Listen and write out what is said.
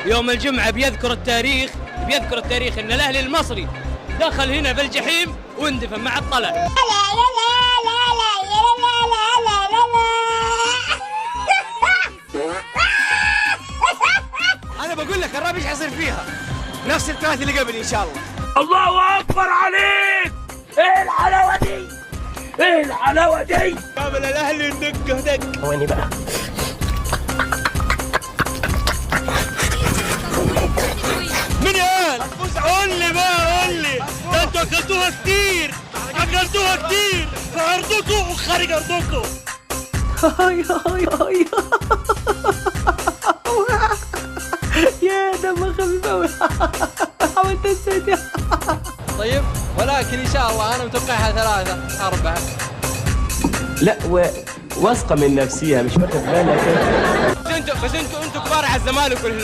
يوم الجمعة بيذكر التاريخ، بيذكر التاريخ ان الاهلي المصري دخل هنا في الجحيم واندفن مع الطلع. لا لا لا لا لا لا لا لا. انا بقول لك الرابع ايش حيصير فيها؟ نفس الثلاث اللي قبل ان شاء الله. الله اكبر عليك، ايه الحلاوة دي؟ ايه الحلاوة دي؟ قابل الاهلي ندقه دق. ويني بقى؟ مين قال؟ قول لي بقى، قول لي ده انتوا اكلتوها كتير، اكلتوها كتير في ارضكم وخارج ارضكم. هاي هاي هاي، يا دم خفيف أوي، حاولت انسى. طيب، ولكن ان شاء الله انا متوقعها 3-4. لا، واثقة من نفسها، مش واخد بالك؟ بس انتوا كبار على الزمالك والهلال.